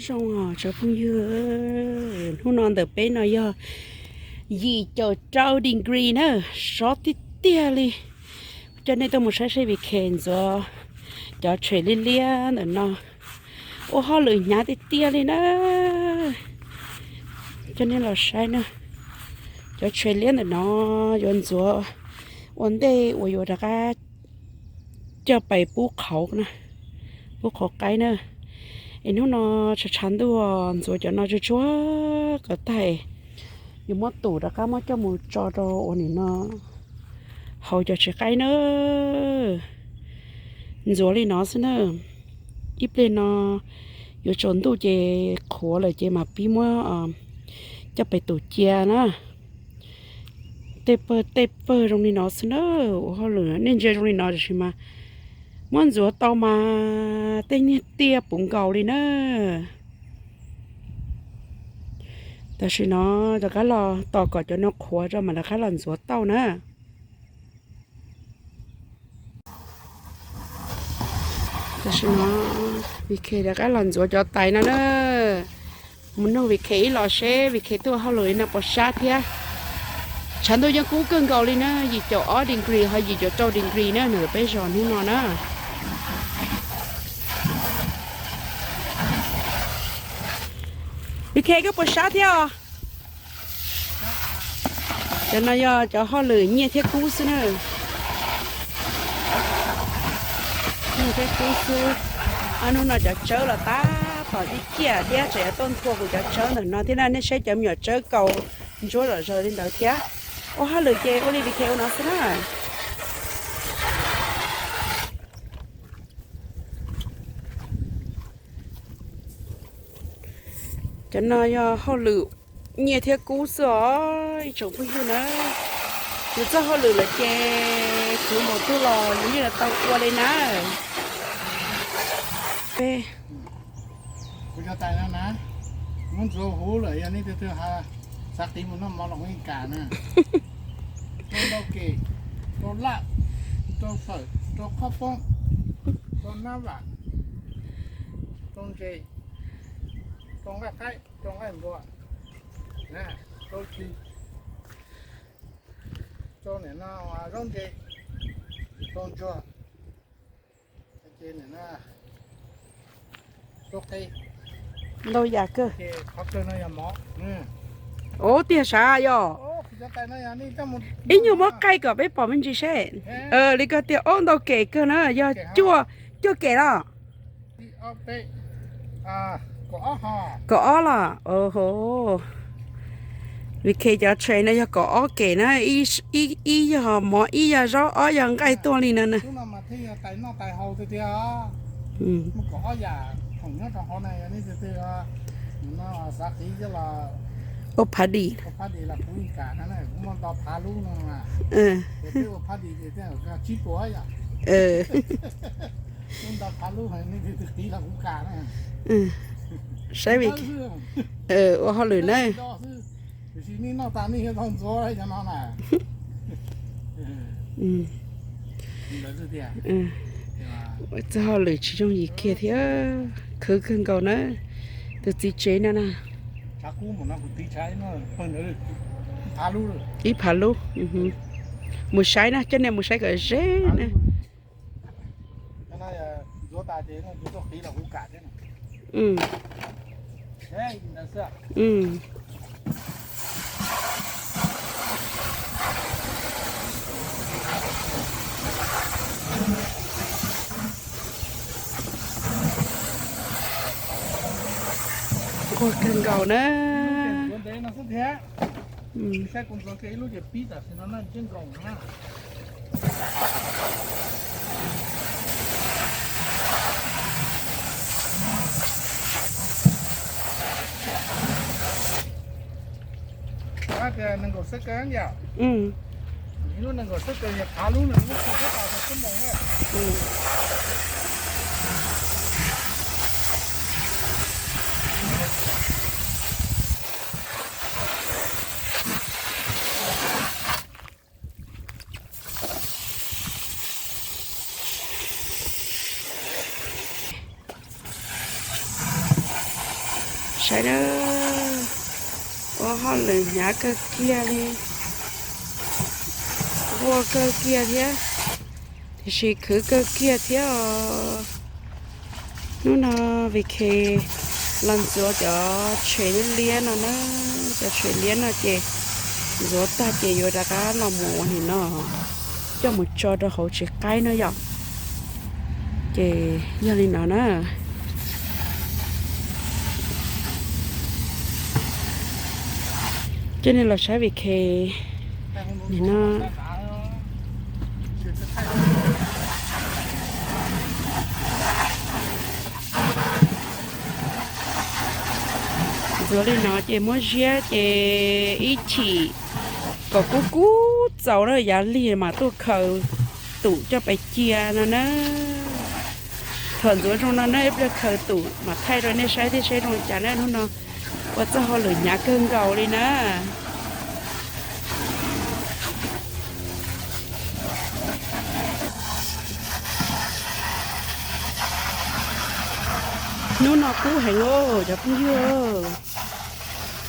Zoo os cov phooj ywg, hnub no ntawm peb no yog yim caum rau degree na, sov tiag tiag li. Coj nej tuaj mus saib seb Vij Khes ntxuav cov tshuem liab liab ntawm no ua hauj lwm hnyav tiag tiag li na. Coj nej los saib na, cov tshuem liab ntawm no yuav ntxuav ua ntej uas yuav rov qab coj pais pub qhauv na, pub qhauv qaib na. Es hnub no tshav tshav ntuj ntxuav cov no tsuag tsuag kom tag, yuav muab tum rov qab muab coj mus tso rau uas nim no hauv cov tsev qaib na. Ntxuav li no xwb na. Ib pliag no yuav tsaus ntuj ces qhuav lawm ces mam pib muab coj pem tus cia na. Tej pawg tej pawg zoo li no xwb na, ua hauj lwm nej ntsia zoo li no tiam sis mas muab ntxuav tau mas tej niag tiaj puv nkaus li na. Tam sim no rov qab los tos kom cov no qhuav tso mas rov qab los ntxuav tau na. Tam sim no Vij Khes rov qab los ntxuav cov tais no na. Mus noog Vij Khes ib los seb Vij Khes tuaj hauj lwm li no puas sab thiab. Tshav ntuj yeej kub kawg nkaus li na, yim caum ob degree ho yim caum rau degree na ntawm peb zos hnub no na. Vij Khes koj puas sab thiab os? Cov no yog cov hauj lwm nyiaj thiab kub xwb na. Nyiaj thiab kub xwb. Ob hnub no cov tsawb los tab tom ciaj ciaj thiab tseem yuav tuaj nthua kuv cov tsawb ntawm no thiab na, nej saib cov me nyuam tsawb kaus ntsuab zom zaws li ntawd thiab. Ua hauj lwm ces ua li Vij Khes ua no xwb na. Cov no yog hauj lwm nyiaj thiab kub xwb os ib tsoom phooj ywg na. Yus txoj hauj lwm lawm ces khwv npaum twg los yus yeej yuav tau ua li na. Kuv cov tais no na, muab ntxuav huv lawm yog nej tus twg xav qiv mus noj mov los kuv yeej kam na. Rau ntau kem, rau laj, rau fawm, rau qhob poob, rau nab vam, rau ntses, rau nqaij qaib, rau nqaij npua, rau txi, rau nim no zaub ntses, rau ntsuag, ces nim no rau qe. Ntau yam kawg. Ov tiag sav yog. Ib nyuag muab qaij kom peb pom me ntsis seb. Li koj tiag, ob ntau kem kawg na, yog cuaj, cuaj kem los? Kaum ob los? Oho. Vij Khes cov tshais no yog kaum ob kem na, ib yog mov, ib yog zaub, ob yog nqaij tuaj li no na. Ua phav dim. Saib Vij Khes ua hauj lwm na. Txoj hauj lwm tsis yooj yim kiag thiab, khwv kawg nkaus na. Tus txiv tsev no na. Ib phav lub. Mus saib na, coj nej mus saib kom ze na. Ua kawg nkaus na. Ua hauj lwm hnyav kawg kiag li, nquag kawg kiag thiab, tiam sis khwv kawg kiag thiab os. Hnub no Vik los ntxuav cov tshem liab liab no na, cov tshem liab no ces ntxuav tag ces yuav rov qab los mus ua nim no, coj mus tso rau hauv tsev qaib no yom. Ces yog li no na. Coj nej los saib Vik nim no. Ntxuav li no ces muab ziab ces ib chim kom kub kub txaus na yav lig mas tuaj khaws tum coj pais cia no na. Thaum ntxuav zoo no na ib pliag khaws tum mas thaij rau nej saib thiab saib zoo li cas na. Hnub no ua txoj hauj lwm hnyav kawg nkaus li na. Hnub no kub heev os cov phooj ywg.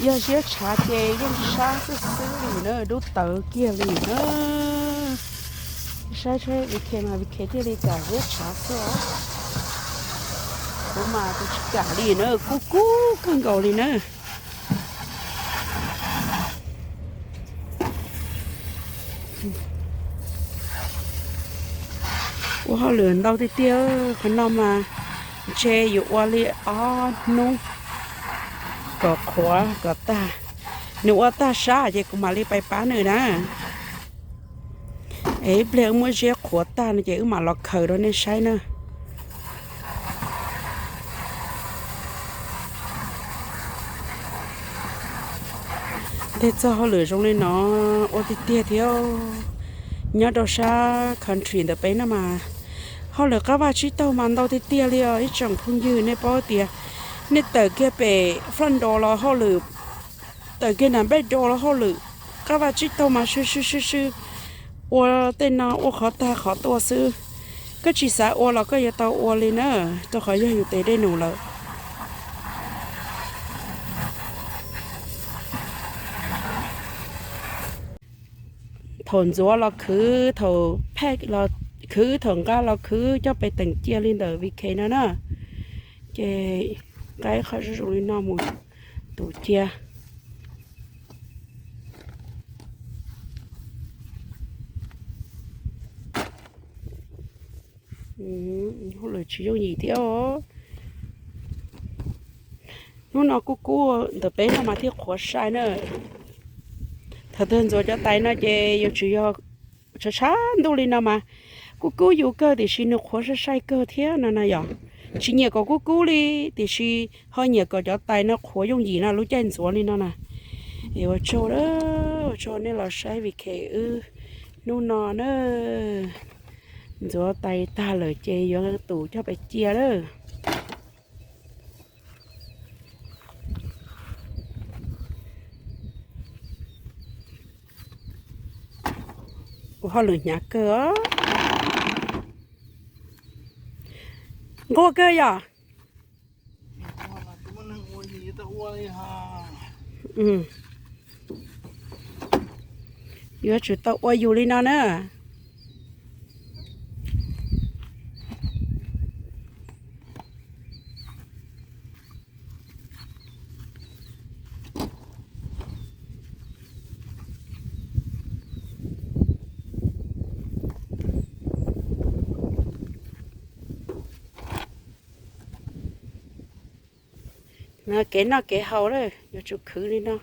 Yog ziab tshav ces yeej sab xwb xwb li na, dub tawv kiag li na. Saib saib Vik mas Vik thiaj li kam ziab tshav xwb os. Kuv mas kuv tsis kam li na, kub kub kawg nkaus li na. Ua hauj lwm ntau tiag tiag, qhov no mas ntshe yuav ua li ob hnub kom qhuav kom tag. Nws ua tag sab ces kuv mam li pais pab nws na. Es ib pliag wb muab ziab qhuav tag no ces wb mam los khaws rau nej saib na. Tej txoj hauj lwm zoo li no ua tiag tiag thiab. Nyob rau sab country ntawm peb no mas hauj lwm qab vaj tsib taug mas ntau tiag tiag li os ib tsoom phooj ywg. Nej paub tias nej tawm kiag pem Florida los hauj lwm, tawm kiag nram Backdoor los hauj lwm, qab vaj tsib taug mas sw sw sw sw, ua tej no ua qhov tag qhov tuaj xwb. Koj tsis xav ua los koj yuav tau ua li na, rau qhov yog yus tes dej num lawm. Thaum ntxuav los khwv, thaum pack los khwv, thaum nqa los khwv coj pem teem cia li ntawm Vik no na. Ces nqa ib qho zoo zoo li no mus tum cia. Hauj lwm tsis yooj yim thiab os. Hnub no kub kub ntawm peb no mas thiaj qhuav sai na. Thaum twg ntxuav cov tais no ces yuav tsum yog tshav tshav ntuj li no mas kub kub yus kawg tiam sis nws qhuav sai sai kawg thiab no na yom. Tsis nyiam kom kub kub li, tiam sis ho nyiam kom cov tais no qhuav yooj yim no lub caij ntxuav li no na. Es ua tsaug, ua tsaug nej los saib Vik wb hnub no na. Ntxuav tais tag lawm ces yuav tus coj pais cia lawm. Ua hauj lwm hnyav kawg os. Nquag kawg yom. Yuav tsum tau ua yus li no na. Kev noj kev haus lawm yuav tsum khwv li no.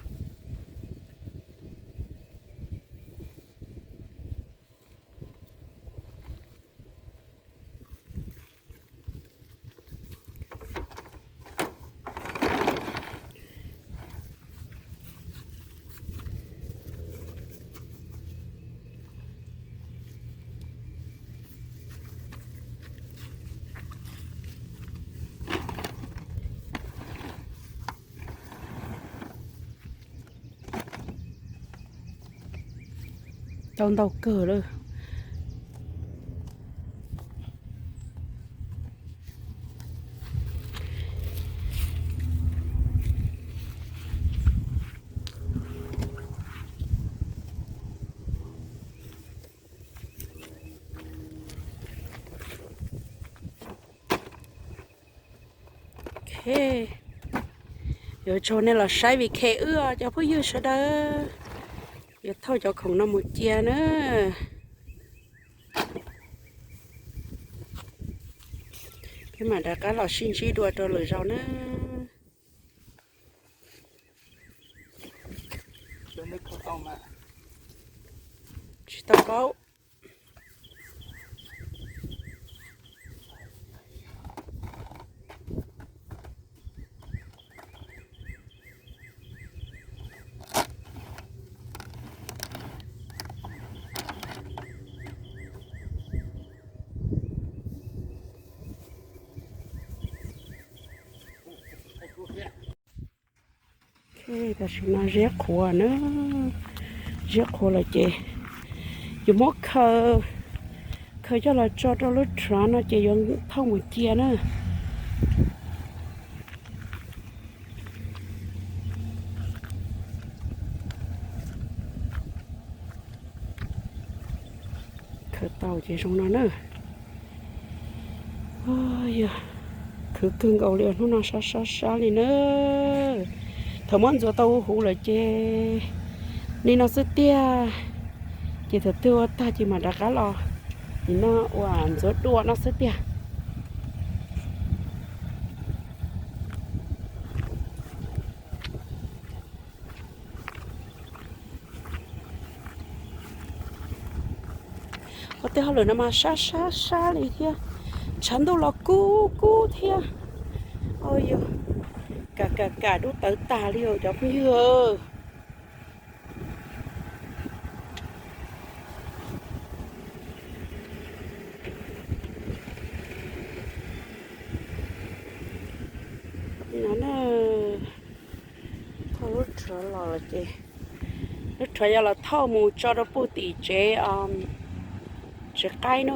Tau ntau kawg lawm. Yuav tsaug nej los saib vim khe wb os cov phooj ywg sawv daws. Yuav thauj cov khoom no mus cia na. Peb mam rov qab los sib ntsib dua rau lwm zaus na. Tsis tau paub. Tam sim no ziab qhuav na, ziab qhuav lawm ces yuav muab khaws, khaws coj los tso rau lub truck no ces yuav thauj mus cia na. Khaws tau ces zoo no na. Yog khwv kawg nkaus li os, hnub no sab sab sab li na. Thaum muab ntxuav tau huv huv lawm ces li no xwb tiag. Ces thaum twg ua tag ces mam rov qab los nim no uas ntxuav dua no xwb tiag. Ua tej hauj lwm no mas sab sab sab li thiab, tshav ntuj los kub kub thiab. Yog kam kam kam dub tawv tag li os cov phooj ywg. No na, thauj lub truck los lawm ces lub truck yuav los thauj mus tso rau puag tim tsev, tsev qaib na.